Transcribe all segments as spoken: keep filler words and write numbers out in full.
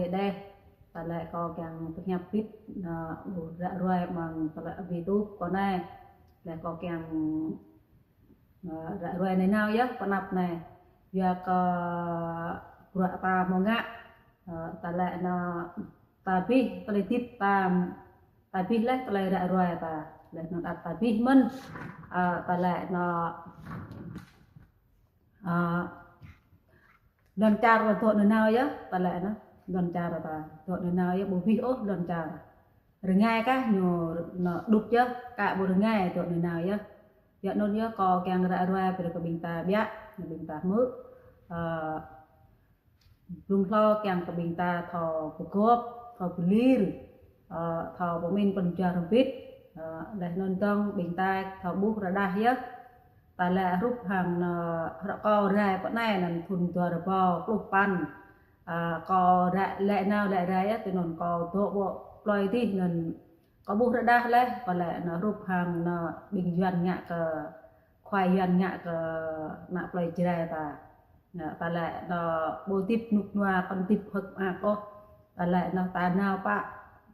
Đeh, tơlơi kâo kiăng pơhiăp bit, ơ, ƀu ră ruai mơ̆ng tơlơi abih tu kâo anai. Lĕ kâo kiăng, ơ, ră ruai nanao yơh, pơanăp anai. Yua kơ bruă ta hmâo ngă, ơ, tơlơi anŭn ta abih, tơlơi hơdip ta, ta abih laih tơlơi ră ruai ta. Laih anŭn ăt ta abih mơ̆n, ơ, tơlơi anŭn, ơ, lŏn čar ta dŏ nanao yơh, tơlơi anŭn, lŏn čar ta dŏ nanao yơh, ƀu abih ôh lŏn čar. Rơngai kah ñu anŭn đŭt yơh, kah ƀu rơngai dŏ nanao yơh. Yua anŭn yơh kâo kiăng ră ruai brơi kơ ƀing ta biă, ƀing ta hmư̆. Ơ, blung hlâo kiăng kơ ƀing ta thâo pơgop, thâo pơlir, ơ, thâo pơmĭn pơjuah rơbit, ơ, laih anŭn dơ̆ng ƀing ta thâo ƀuh rơđah yơh. Tơlơi hrup hăng anŭn, hră kâo rai pơ anai anŭn thŭn dua rơbâo pluh păn. Ơ, kâo rai lĕ nao lĕ rai yơh, tui anŭn kâo dŏ ƀơi plơi adih anŭn kâo ƀuh rơđah laih, kâo lĕ anŭn hrup hăng anŭn ƀing Yuan ngă kơ, khua Yuan ngă kơ ană plơi Jrai ta. Anŭn, tơlơi anŭn ƀu hơdip rơnŭk rơnua, kơ hơdip hơ̆k mơak ôh. Tơlơi anŭn ta nao pă,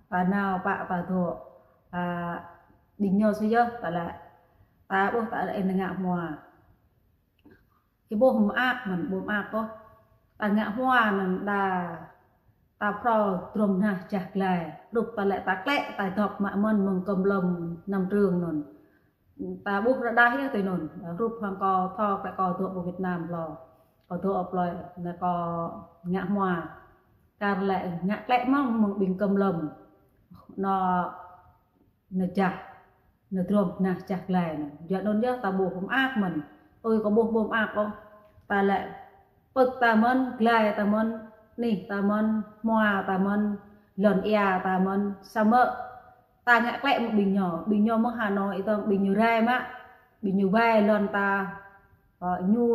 ta nao pă ta dŏ, ơ, ƀing ñu sui yơh, tơlơi ta ƀuh ta lĕ ngă hmua. Ih ƀuh mơak mơ̆n, ƀu mơak ôh. Ta ngă hmua anŭn đa ta phrâo drôm nah jah glai. Hrup tơlơi ta klĕ, ta dŏ mă mơ̆n mơ̆ng kơm lŏm năm trường anŭn. Ta ƀuh rơđah yơh tui anŭn. Hrup hăng kâo thâo klĕ kâo dŏ pơ Việt Nam hlâo. Kâo dŏ plơi, anŭn kâo ngă hmua. Kar lĕ ngă klĕ mơ̆ng, mơ̆ng ƀing kơm lŏm. Anŭn anŭn jah, anŭn drôm nah jah glai anŭn. Yua anŭn yơh ta ƀuh ƀu mơak mơ̆n. Tui kâo ƀuh ƀu mơak ôh. Tơlơi pơ̆k ta mơ̆n, glai ta mơ̆n, anih ta mơ̆n, hmua ta mơ̆n, lŏn ia ta mơ̆n, samơ̆ ta ngă klĕ mơ̆ng ƀing ñu, ƀing ñu mơ̆ng Hà Nội tơ̆ng, ƀing ñu rai mă, ƀing ñu wai lŏn ta, ơ, ñu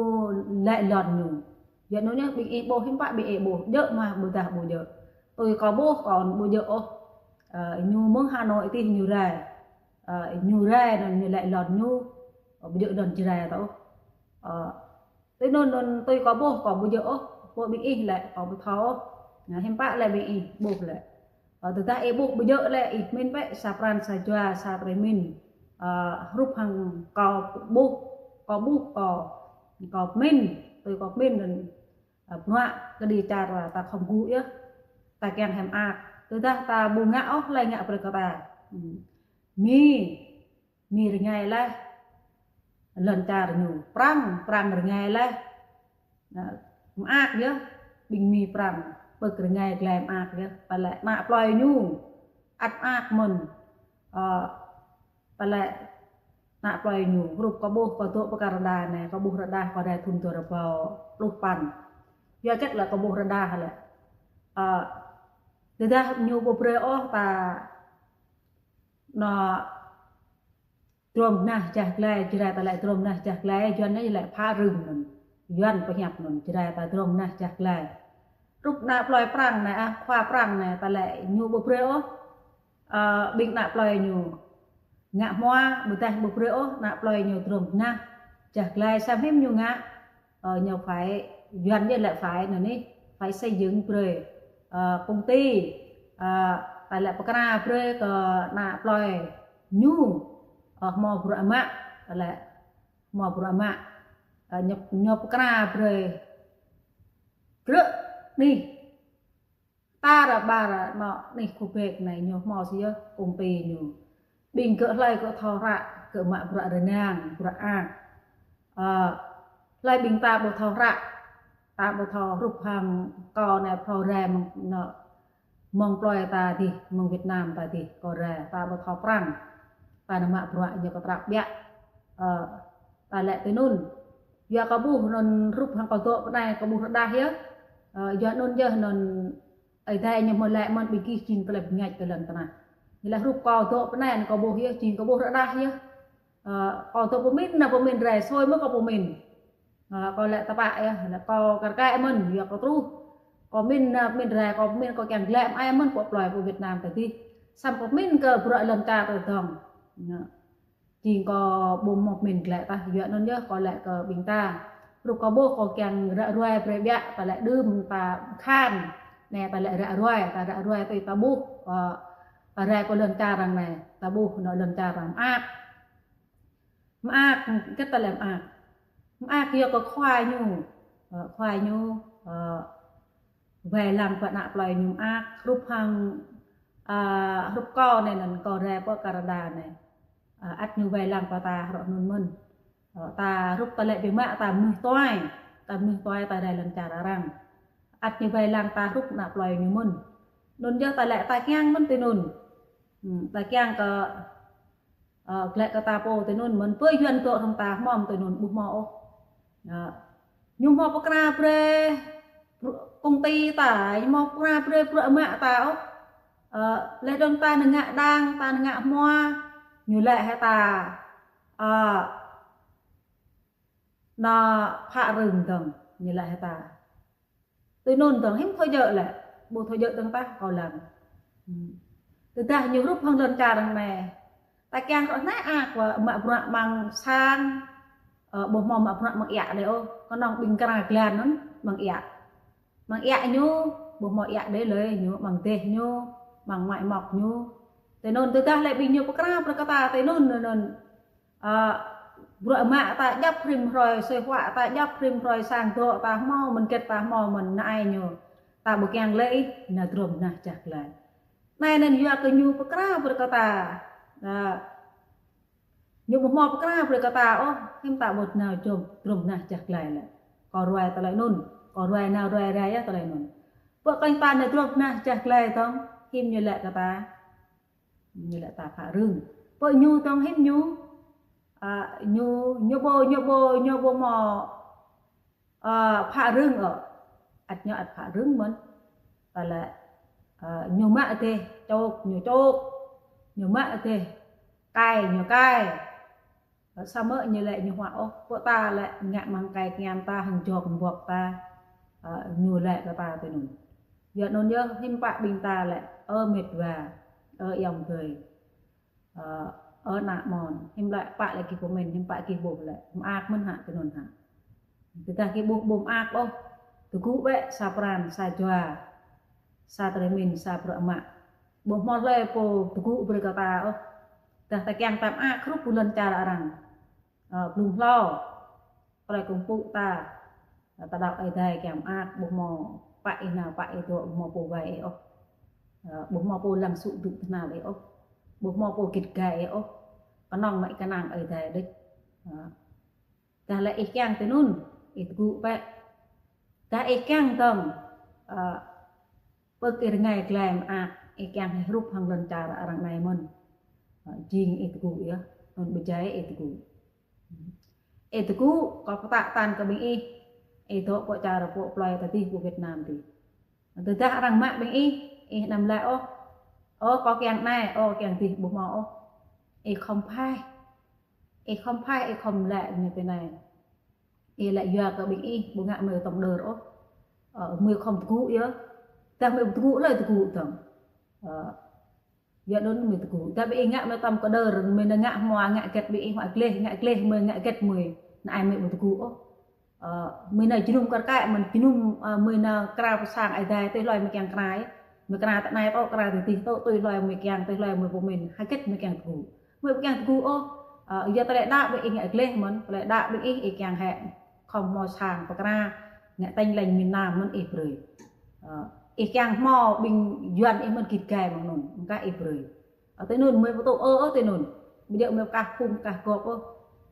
lĕ lŏn ñu. Yua anŭn yơh ƀing ih ƀuh hiư̆m pă ƀing ih ƀuh, djơ̆ mơ̆ ƀôdah ƀu djơ̆. Tui kâo ƀuh kâo ƀu djơ̆ ôh. Ơ, ñu mơ̆ng Hà Nội adih ñu rai. Ơ, ñu rai anŭn ñu lĕ lŏn ñu, ƀu djơ̆ lŏn Jrai ta ôh. Ơ, tui anŭn anŭn tui kâo ƀuh kâo ƀu djơ̆ ôh, ƀuh ƀing ih lĕ kâo ƀu thâo ôh. Anŭn, hiư̆m pă lĕ ƀing ih ƀuh lĕ. Ơ, tơdah ih ƀuh ƀu djơ̆ lĕ ih pơmĭn bĕ sa pran sa jua sa trei pơmĭn. Ơ, hrup hăng kâo ƀuh, kâo ƀuh kâo, kâo pơmĭn, tui kâo pơmĭn anŭn, ơ, bruă kơđi čar ta khŏm gŭ yơh. Ta kiăng hơ̆k mơak. Tơdah ta ƀu ngă ôh, hlơi ngă brơi kơ ta. Hmm. Mi, Mi rơngai laih. Lŏn čar ñu. Prăng, Prăng rơngai laih. Anŭn, mơak yơh, ƀing Mi Prăng. Pơ̆k rơngai glai mơak yơh. Tơlơi ană plơi ñu ăt mơak mơ̆n. Ơ, tơlơi ană plơi ñu. Hrup kâo ƀuh kâo dŏ pơ Canada anai, kâo ƀuh rơđah kâo rai thŭn dua rơbâo pluh păn. Yua hơget lĕ kâo ƀuh rơđah lĕ. Ơ, tơdah ñu ƀu brơi ôh ta anŭn drôm nah jah glai, Jrai ta lĕ drôm nah jah glai, Yuan anai lĕ phá rừng anŭn. Yuan pơhiăp anŭn, Jrai ta drôm nah jah glai. Hrup ană plơi Prăng anai, ơ, khua Prăng anai, ta lĕ ñu ƀu brơi ôh. Ơ, ƀing ană plơi ñu ngă hmua, ƀôdah ƀu brơi ôh, ană plơi ñu drôm nah jah glai, samơ̆ hiư̆m ñu ngă. Ơ, ñu phải, Yuan yơh lĕ phải anŭn anih, phải xây dựng brơi, ơ, công ty, ơ, ta lĕ pơkra brơi kơ ană plơi ñu, ơ, hmâo bruă mă, ta lĕ hmâo bruă mă, ơ, ñu, ñu pơkra brơi. Bruă anih. Tar ƀar anŭn anih Quebec anai ñu hmâo sui yơh công ty ñu. Ƀing gơ̆ hlơi gơ̆ thâo hră, gơ̆ mă bruă rơnang, bruă ak. Ơ, hlơi ƀing ta ƀu thâo hră, ta ƀu thâo hrup hăng kâo anai phrâo rai mơ̆ng anŭn, mơ̆ng plơi ta adih, mơ̆ng Việt Nam ta adih, kâo rai, ta ƀu thâo Prăng. Ta anŭn mă bruă ñu kơ trăp biă. Ơ, ta lĕ tui anŭn. Yua kâo ƀuh anŭn hrup hăng kâo dŏ pơ anai kâo ƀuh rơđah yơh. Ơ, yua anŭn yơh anŭn Ơi Adai ñu mơ̆ laĭ mơ̆n ƀing gih jing tơlơi bơngač kơ lŏn tơnah. Ñu laĭ hrup kâo dŏ pơ anai kâo ƀuh yơh, jing kâo ƀuh rơđah yơh. Ơ, kâo dŏ pơmĭn anai pơmĭn rai, sui mơ̆ kâo pơmĭn. Ơ, kâo laĭ tơpă yơh, laĭ kâo kar kaĭ mơ̆n, yua kâo truh. Kâo pơmĭn anai pơmĭn rai, kâo pơmĭn kâo kiăng glaĭ mơai mơ̆n pơ plơi pơ Việt Nam ta adih. Samơ̆ kâo pơmĭn kơ bruă lŏn čar ta dơ̆ng. Anŭn. Jing kâo ƀu hmâo pơmĭn glaĭ tah, yua anŭn yơh kâo laĭ kơ ƀing ta. Hrup kâo ƀuh kâo kiăng ră ruai brơi biă, ta laĭ đưm ta khan. Anai ta lĕ ră ruai, ta ră ruai tui ta ƀuh, ơ, ta rai pơ lŏn čar arăng anai, ta ƀuh anŏ lŏn čar arăng mơak. Mơak, hơget ta lĕ mơak? Mơak yua kơ khua ñu, ơ, khua ñu, ơ, wai lăng pơ ană plơi ñu mơak, hrup hăng, ơ, hrup kâo anai anŭn kâo rai pơ Canada anai. Ơ, ăt ñu wai lăng pơ ta hrup anŭn mơ̆n. Ơ, ta hrup ta lĕ biă mă ta mơnuih tuai, ta mơnuih tuai ta rai lŏn čar arăng. Ăt ñu wai lăng ta hrup ană plơi ñu mơ̆n. Anŭn yơh ta lĕ ta kiăng mơ̆n tui anŭn. Hmm, ta kiăng kơ, ơ, glaĭ kơ ta pô tui anŭn mơ̆n, pơ Yuan dŏ hăng ta hmâo tui anŭn ƀu hmâo ôh. Ơ, ñu hmâo pơkra brơi, br-, công ty ta, ñu hmâo pơkra brơi bruă mă ta ôh. Ơ, laih dơ̆ng ta nao ngă đang, ta nao ngă hmua, ñu laĭ hĭ ta, ơ, anŏ phă rưng dơ̆ng, ñu laĭ hĭ ta. Tui anŭn dơ̆ng hiư̆m thâo djơ̆ lĕ, ƀu thâo djơ̆ dơ̆ng tah kâo lăng. Hmm. Tơdah ñu hrup hăng lŏn čar arăng anai. Ta kiăng rŏ anai ak wa mă bruă amăng sang, ơ, ƀu hmâo mă bruă amăng iă đơi ôh, kơnơ̆ng ƀing kra glan anŭn amăng iă. Amăng iă ñu, ƀu hmâo iă đơi lơi ñu, amăng dêh ñu, amăng mă mŏk ñu. Tui anŭn tơdah lĕ ƀing ñu pơkra brơi kơ ta tui anŭn, anŭn. Ơ, bruă mă ta djŏp rĭm hrơi, sui huă ta djŏp rĭm hrơi, sang dŏ ta hmâo mơ̆n, hơget ta hmâo mơ̆n, anai ñu. Ta ƀu kiăng lĕ ih nao drôm nah jah glai. Anai anŭn yua kơ ñu pơkra brơi kơ ta. Ơ, ñu ƀu hmâo pơkra brơi kơ ta ôh, hiư̆m ta ƀu nao drôm, drôm nah jah glai lĕ. Kâo ruai tơlơi anŭn, kâo ruai nao ruai rai yơh tơlơi anŭn. Pơ kơnh ta nao drôm nah jah glai dơ̆ng, hiư̆m ñu laĭ kơ ta. Ñu laĭ ta phă rưng. Pơ ñu dơ̆ng hiư̆m ñu, ơ, ñu, ñu ƀu, ñu ƀu, ñu ƀu hmâo, ơ, phă rưng ôh. Ăt ñu ăt phă rưng mơ̆n. Ta lĕ, ơ, ñu mă dêh čôk, ñu čôk. Ñu mă dêh kai, ñu kai. Ơ, samơ̆ ñu laĭ ñu huă ôh. Pơ ta lĕ ngă amăng kai kiam ta hăng jŏk mbŏk ta. Ơ, ñu laĭ kơ ta tui anŭn. Yua anŭn yơh hiư̆m pă ƀing ta lĕ, ơ mĕt wa, ơ ayŏng adơi. Ơ, ơ ană amôn, hiư̆m lĕ pă lĕ gih pơmĭn, hiư̆m pă gih ƀuh lĕ, mơak mơ̆n hă, tui anŭn hă. Tơdah gih ƀuh ƀu mơak ôh, tơgŭ bĕ sa pran, sa jua, sa tơlơi pơmĭn, sa bruă mă. Ƀu hmâo hlơi pô tơgŭ brơi kơ ta ôh. Tơdah ta kiăng ta mơak hrup pơ lŏn čar arăng. Ơ, blung hlâo. Tơlơi kơkuh pơpŭ ta, ta đaŏ Ơi Adai kiăng mơak, ƀu hmâo pă ih nao pă ih dŏ, ƀu hmâo pô wai ih ôh. Ơ, ƀu hmâo pô lăng sŭ dŭ tơhnal ih ôh. Ƀu hmâo pô git gai ih ôh. Kơnơ̆ng mă ih kơnang Ơi Adai đôč. Ơ, tơdah lĕ ih kiăng tui anŭn, ih tơgŭ bĕ. Tơdah ih kiăng dơ̆ng, ơ, pơ kơ rơngai glai mơak, ih kiăng hrup hăng lŏn čar arăng anai mơ̆n. Ơ, jing ih tơgŭ yơh, anŭn bơjai ih tơgŭ. Ih tơgŭ, kâo pơtă tăn kơ ƀing ih, ih dŏ pơ čar pơ plơi ta dih pơ Việt Nam dih. Tơdah arăng mă ƀing ih, ih anăm laĭ ôh, ơ kâo kiăng anai, ơ kiăng dih, ƀu hmâo ôh. Ih khŏm phaih, ih khŏm phaih, ih khŏm laĭ ñu tui anai. Ih laĭ yua kơ ƀing ih ƀu ngă mơi tŏng đơr ôh. Ơ, mơi khŏm tơgŭ yơh. Tơdah mơi ƀu tơgŭ lơi tơgŭ dơ̆ng. Ơ, yua anŭn mơi tơgŭ. Tơdah ƀing ih ngă mơi tŏng kơ đơr, mơi nao ngă hmua, ngă hơget ƀing ih huă gleh, ngă gleh mơi, ngă hơget mơi. Anai mơi ƀu tơgŭ ôh. Ơ, mơi nao jơnum kar kaĭ mơ̆n, jơnum, ơ, mơi nao krao pơ sang Ơi Adai, tui hloi mơi kiăng krao. Mơi krao tơ anai tŏ, krao tơ dih tŏ, tui hloi mơi kiăng, tui hloi mơi pơmĭn. Hơget mơi kiăng tơgŭ. Mơi ƀu kiăng tơgŭ ôh. Ơ, yua tơlơi đaŏ ƀing ih ngă gleh mơ̆n, tơlơi đaŏ ƀing ih, ih kiăng hĕ khŏm hmâo sang pơkra, ngă têñ lêñ mĭn nam mơ̆n ih brơi. Ơ, ih kiăng hmâo ƀing Yuan ih mơ̆n git gai mơ̆ng anŭn, mơ̆ng kah ih brơi. Ơ, tui anŭn mơi pơtŭ ơ, ơ, tui anŭn. Ƀu djơ̆ mơi pơkah phung pơkah gŏp ôh.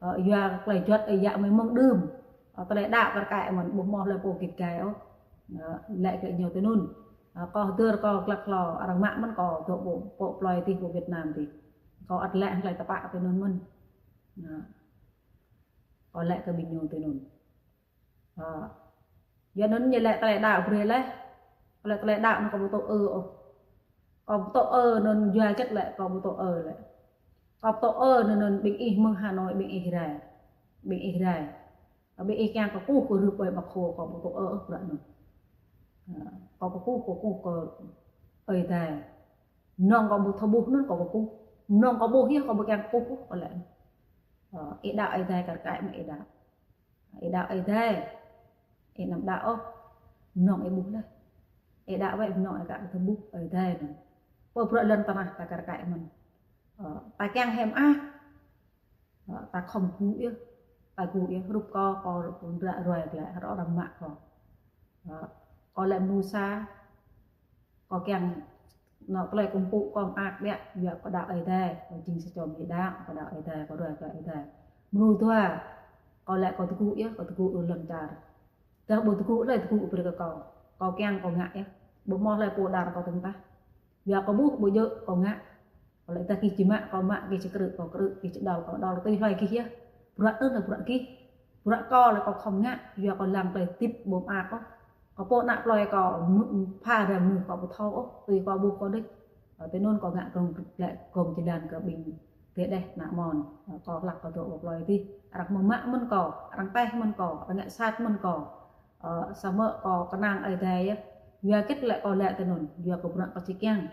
Ơ, yua tơlơi juăt ơi yă mơi mơ̆ng đưm. Ơ, tơlơi đaŏ kar kaĭ mơ̆n, ƀu hmâo hlơi pô git gai ôh. Ơ, laĭ kơ ñu tui anŭn. Ơ, kâo hơdơr kâo glăk hlâo, arăng mă mơ̆n kâo dŏ pơ, pơ plơi dih, pơ Việt Nam dih. Kâo ăt laĭ hlơi tơpă tui anŭn mơ̆n. Ơ, kâo laĭ kơ ƀing ñu tui anŭn. Ơ, yua anŭn ñu laĭ tơlơi đaŏ brơi laih. Kâo laĭ tơlơi đaŏ anŭn kâo ƀu tŭ ơ ôh. Kâo ƀu tŭ ơ anŭn yua hơget lĕ, kâo ƀu tŭ ơ lĕ. Kâo ƀu tŭ ơ anŭn, anŭn ƀing ih mơ̆ng Hà Nội, ƀing ih rai. Ƀing ih rai. Ƀing ih kiăng kơkuh kơ rơ̆p ơi Bác Hồ, kâo ƀu tŭ ơ ôh bruă anŭn. Ơ, kâo kơkuh, kâo kơkuh kơ Ơi Adai. Mơnơ̆ng kâo ƀu thâo ƀuh anŭn kâo kơkuh. Mơnơ̆ng kâo ƀuh yơh kâo ƀu kiăng kơkuh ôh, kâo laĭ. Ơ, ih đaŏ Ơi Adai kar kaĭ mơ̆ ih đaŏ. Ih đaŏ Ơi Adai. Ih anăm đaŏ ôh. Mơnơ̆ng ih ƀuh laih. Ih đaŏ wơ̆t mơnơ̆ng ih kă kơ tơƀuh Ơi Adai anŭn. Pơ bruă lŏn tơnah ta kar kaĭ mơ̆n. Ơ, ta kiăng hĕ mơak. Ơ, ta khŏm gŭ yơh. Ta gŭ yơh. Hrup kâo, kâo ră ruai glaĭ, hrup arăng mă kâo. Ơ, kâo lĕ mơnuih sa, kâo kiăng nao tơlơi kơkuh pơpŭ kâo mơak biă, yua kâo đaŏ Ơi Adai, kâo jing sa čô mơnuih đaŏ, kâo đaŏ Ơi Adai, kâo ruai glaĭ Ơi Adai. Mơnuih dua, kâo lĕ kâo tơgŭ yơh, kâo tơgŭ ơ lŏn čar. Tơdah ƀu tơgŭ lĕ tơgŭ brơi kơ kâo. Kâo kiăng kâo ngă yơh. Ƀu hmâo hlơi pô đar kâo tơ̆ng tah. Yua kâo ƀuh ƀu djơ̆ kâo ngă. Kâo lĕ tơdah gih či mă kâo mă, gih či krư̆ kâo krư̆, gih či đaŏ kâo đaŏ, tui hlơi gih yơh. Bruă anŭn lĕ bruă gih. Bruă kâo lĕ kâo khŏm ngă, yua kâo lăng tơlơi hơdip ƀu mơak ôh. Kâo pô ană plơi kâo mơ̆-, pha ra mơnuih kâo ƀu thâo ôh, tui kâo ƀuh kâo đôč. Ơ, tui anŭn kâo ngă gơ̆ng lĕ gơ̆ng jơlan kơ ƀing tơdeh ană mon. Ơ, kâo hlak kâo dŏ pơ plơi adih. Arăng hmâo mă mơ̆n kâo, arăng taih mơ̆n kâo, arăng ngă sat mơ̆n kâo. Ơ, samơ̆ kâo kơnang Ơi Adai yơh. Yua hơget lĕ kâo laĭ tui anŭn, yua kơ bruă kâo či kiăng.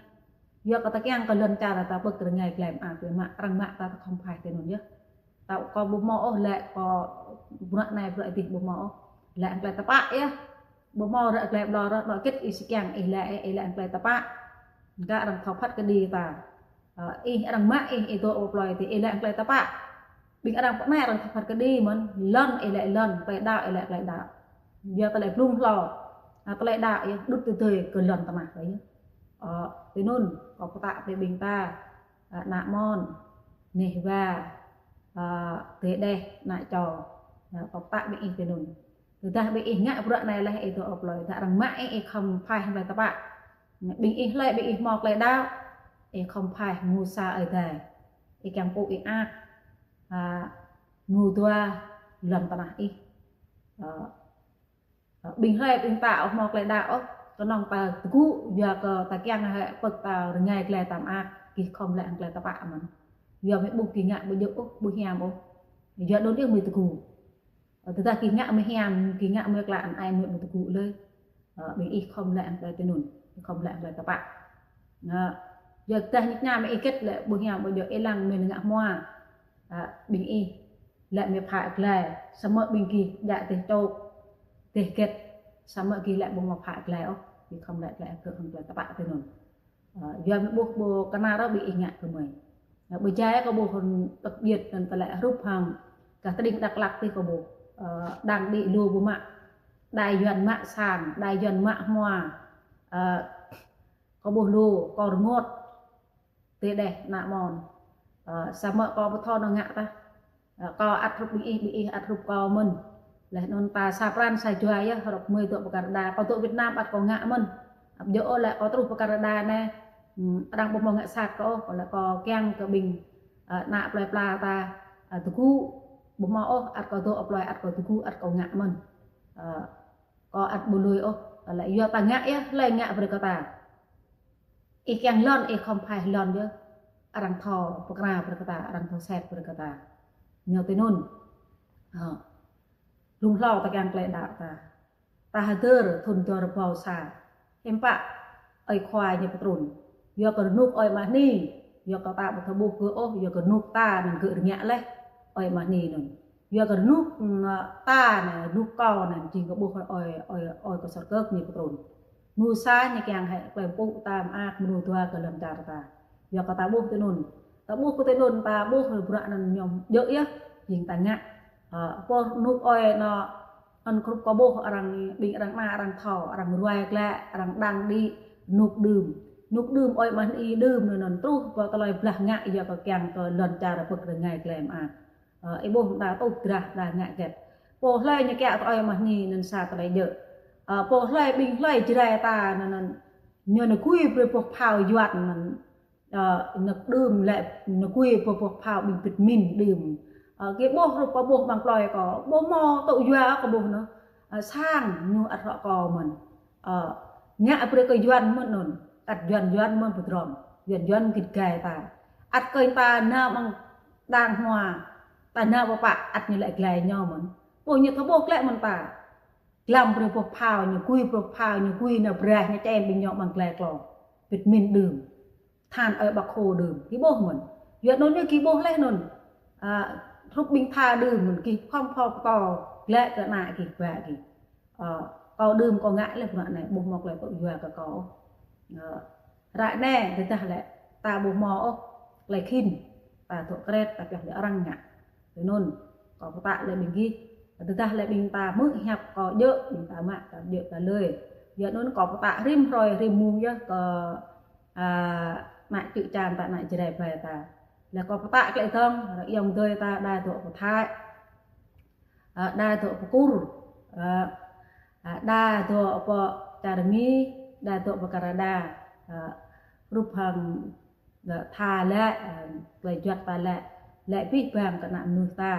Yua kơ ta kiăng kơ lŏn čar ta pơ̆k rơngai glaĭ mơak biă mă, arăng mă ta ta khŏm phaih tui anŭn yơh. Ta kâo ƀu hmâo ôh lĕ kâo bruă anai bruă adih ƀu hmâo ôh. Lĕ hăng tơlơi tơpă yơh. Ƀu hmâo ră glaĭ ƀlŏr ră, ră hơget ih či kiăng ih lĕ, ih lĕ hăng tơlơi tơpă. Kơ arăng thâo phat kơđi ta. Ơ, ih arăng mă ih, ih dŏ pơ plơi adih, ih lĕ hăng tơlơi tơpă. Ƀing arăng pơ anai arăng thâo phat kơđi mơ̆n, lŏn ih lĕ lŏn, tơlơi đaŏ ih lĕ tơlơi đaŏ. Yua tơlơi blung hlâo. Ơ, tơlơi đaŏ yơh đŭt tơdơi kơ lŏn tơnah kơ yơh. Ơ, tui anŭn, kâo pơtă brơi ƀing ta, ơ, ană mon, neh wa, ơ, tơdeh, ană čô. Ơ, kâo pơtă ƀing ih tui anŭn. Tơdah ƀing ih ngă bruă anai laih ih dŏ pơ plơi, tơdah arăng mă ih, ih khŏm phaih hăng tơlơi tơpă. Ƀing ih hlơi, ƀing ih hmâo tơlơi đaŏ, ih khŏm phaih mơ̆ng sa Ơi Adai. Ih kiăng pơpŭ ih mơak. Ơ, mơnuih dua lŏn tơnah ih. Ơ, ƀing hlơi ƀing ta ƀu hmâo tơlơi đaŏ ôh, kơnơ̆ng ta tơgŭ, yua kơ ta kiăng hĕ pơ̆k ta rơngai glaĭ ta mơak, gih khŏm lĕ hăng tơlơi tơpă mơ̆n. Yua mơ̆ ƀuh gih ngă ƀu djơ̆ ôh, ƀu hiam ôh. Yua anŭn yơh mơ̆ tơgŭ. Ơ, tơdah gih ngă mơ̆ hiam, gih ngă mơ̆ klă, anai mơ̆ ƀu tơgŭ lơi. Ơ, ƀing ih khŏm lĕ hăng tơlơi tui anŭn, khŏm lĕ hăng tơlơi tơpă. Ơ, yua tơdah ñu tơña mơ̆ ih hơget lĕ ƀu hiam ƀu djơ̆, ih lăng mơ̆ ngă hmua. Ơ, ƀing ih lĕ mơ̆ pha glaĭ, samơ̆ ƀing gih djă dêh čôk, dêh hơget, samơ̆ gih lĕ ƀu hmâo pha glaĭ ôh, gih khŏm lĕ glaĭ kơ hăng tơlơi tơpă tui anŭn. Ơ, yua mơ̆ ƀuh ƀu kơnar ôh ƀing ih ngă kơ mơi. Ơ, ƀu djai kâo ƀuh hơ̆n tơk điêt anŭn tơlơi hrup hăng gah tơring Dak Lak adih kâo ƀuh. Ơ, đang đĭ lu ƀu mă. Đai Yuan mă sang, đai Yuan mă hmua. Ơ, kâo ƀuh lu, kâo rơngot. Tơdeh ană mon. Ơ, samơ̆ kâo ƀu thâo nao ngă tah. Ơ, kâo ăt hrup ƀing ih, ƀing ih ăt hrup kâo mơ̆n. Laih anŭn ta sa pran sa jua yơh, hrup mơi dŏ pơ Canada. Kâo dŏ Việt Nam ăt kâo ngă mơ̆n. Ăt djơ̆ ôh lĕ kâo truh pơ Canada anai. Hmm, arăng ƀu hmâo ngă sat kâo ôh, kâo lĕ kâo kiăng kơ ƀing, ơ, ană plơi pla ta, ơ, tơgŭ, ƀu hmâo ôh, ăt kâo dŏ pơ plơi, ăt kâo tơgŭ, ăt kâo ngă mơ̆n. Ơ, kâo ăt ƀu lui ôh, kâo lĕ yua ta ngă yơh, hlơi ngă brơi kơ ta. Ih kiăng lŏn, ih khŏm phaih lŏn yơh. Arăng thâo pơkra brơi kơ ta, arăng thâo sĕt brơi kơ ta. Ñu tui anŭn. Ơ. Blung hlâo ta kiăng tơlơi đaŏ ta. Ta hơdơr thŭn dua rơbâo sa. Hiư̆m pă ơi khua ñu pơtrŭn. Yua kơ rơnŭk ơi mah ni. Yua kơ ta ƀu thâo ƀuh gơ̆ ôh, yua kơ rơnŭk ta anŭn gơ̆ rơngiă laih. Ơi mah ni anŭn. Yua kơ rơnŭk, mm, ta anai, rơnŭk kâo anai, jing kơ ƀuh ơi, ơi, ơi kơ sơrkơ̆k ñu pơtrŭn. Mơnuih sa ñu kiăng hĕ tơlơi pơpŭ ta mơak, mơnuih dua kơ lŏn čar ta. Yua kơ ta ƀuh tui anŭn. Ta ƀuh kơ tui anŭn, ta ƀuh bruă anŭn ñu djơ̆ yơh, jing ta ngă. Ơ, pô rơnŭk ơi anŭn, anŭn hrup kâo ƀuh arăng, ƀing arăng ană arăng thâo, arăng ruai glaĭ, arăng đang đĭ rơnŭk đưm. Rơnŭk đưm ơi mah ni đưm anŭn, anŭn truh pơ tơlơi blah ngă yua kơ kiăng kơ lŏn čar pơ̆k rơngai glaĭ mơak. Ơ, ih ƀuh mơta tuh drah đa ngă hơget. Pô hlơi ñu kiăng tơ ơi mah ni anŭn sa tơlơi djơ̆. Ơ, pô hlơi ƀing hlơi Jrai ta anŭn, anŭn ñu nao gui brơi boh phao Yuan anŭn. Ơ, rơnŭk đưm lĕ nao gui brơi boh phao ƀing bĭt min đưm. Ơ, gih ƀuh hrup kâo ƀuh amăng plơi kâo, ƀu hmâo tŭ yua kâo ƀuh anŭn. Ơ, sang ñu ăt rŏ kâo mơ̆n. Ơ, ngă brơi kơ Yuan mơ̆n anŭn. Ăt Yuan Yuan mơ̆n pơdrŏng. Yuan Yuan git gai ta. Ăt kơnh ta nao amăng đang hmua. Ta nao pơpă ăt ñu lĕ glai ñu mơ̆n. Ƀuh ñu thâo ƀuh glaĭ mơ̆n ta. Glăm brơi boh phao, ñu gui brơi boh phao, ñu gui nao braih, ñu čem ƀing ñu amăng glai klô. Bĭt min đưm. Than ơi Bác Hồ đưm. Gih ƀuh mơ̆n. Yua anŭn yơh gih ƀuh laih anŭn. Ơ, hrup ƀing tha đưm anŭn, gih khŏm thâo pơtô glaĭ kơ ană gih, ba gih. Ơ, Kâo đưm kâo ngă lĕ bruă anai, ƀu hmâo tơlơi tŭ yua kơ kâo. Ơ, ră anai tơdah lĕ ta ƀu hmâo ôh tơlơi khĭn, ta dŏ kret, ta pioh lĕ arăng ngă. Tui anŭn, kâo pơtă lĕ ƀing gih. Tơdah lĕ ƀing ta hmư̆ hiăp kâo djơ̆, ƀing ta mă, ta djơ̆ ta lơi. Yua anŭn kâo pơtă rĭm hrơi rĭm mông yơh kơ, a, ană čư̆ čan ta, ană Jrai ƀai ta. Lĕ kâo pơtă klĕ dơ̆ng, ră ayŏng adơi ta đa dŏ pơ Thái, a, đa dŏ pơ Kur, a, a, đa dŏ pơ čar Mi, đa dŏ pơ Canada, a, hrup hăng, a, tha lĕ, a, tơlơi juăt ta lĕ, lĕ abih bang kơ ană mơnuih ta,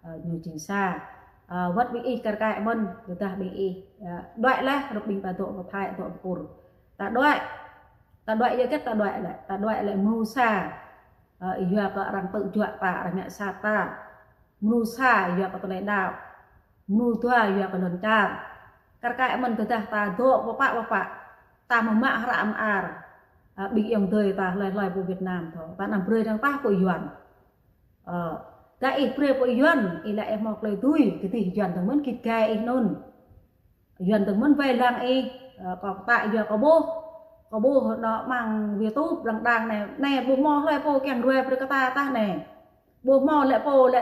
a, ñu jing sa. A, wơ̆t ƀing ih kar kaĭ mơ̆n, tơdah ƀing ih, a, đuaĭ laih, hrup ƀing ta dŏ pơ Thái, dŏ pơ Kur. Ta đuaĭ, ta đuaĭ yua hơget ta đuaĭ lĕ, ta đuaĭ lĕ mrô sa. Ơ, yua kơ arăng tŭ juă ta, arăng ngă sat ta. Mrô sa yua kơ tơlơi đaŏ. Mrô dua yua kơ lŏn čar. Kar kaĭ mơ̆n tơdah ta dŏ pơpă pơpă, ta mơmă hră mơar, ơ, ƀing ayŏng adơi ta hlơi hlơi pơ Việt Nam thâo, ta anăm brơi arăng pah pơ Yuan. Ơ, tơdah ih brơi pơ Yuan, ih laĭ ih hmâo tơlơi dưi, kơdih Yuan dơ̆ng mơ̆n git gai ih anŭn. Yuan dơ̆ng mơ̆n wai lăng ih, ơ, kâo pơtă yua kâo ƀuh. Kâo ƀuh anŏ amăng YouTube lăng đang anai, anai ƀu hmâo hlơi pô kiăng ruai brơi kơ ta tah anai. Ƀu hmâo lĕ pô lĕ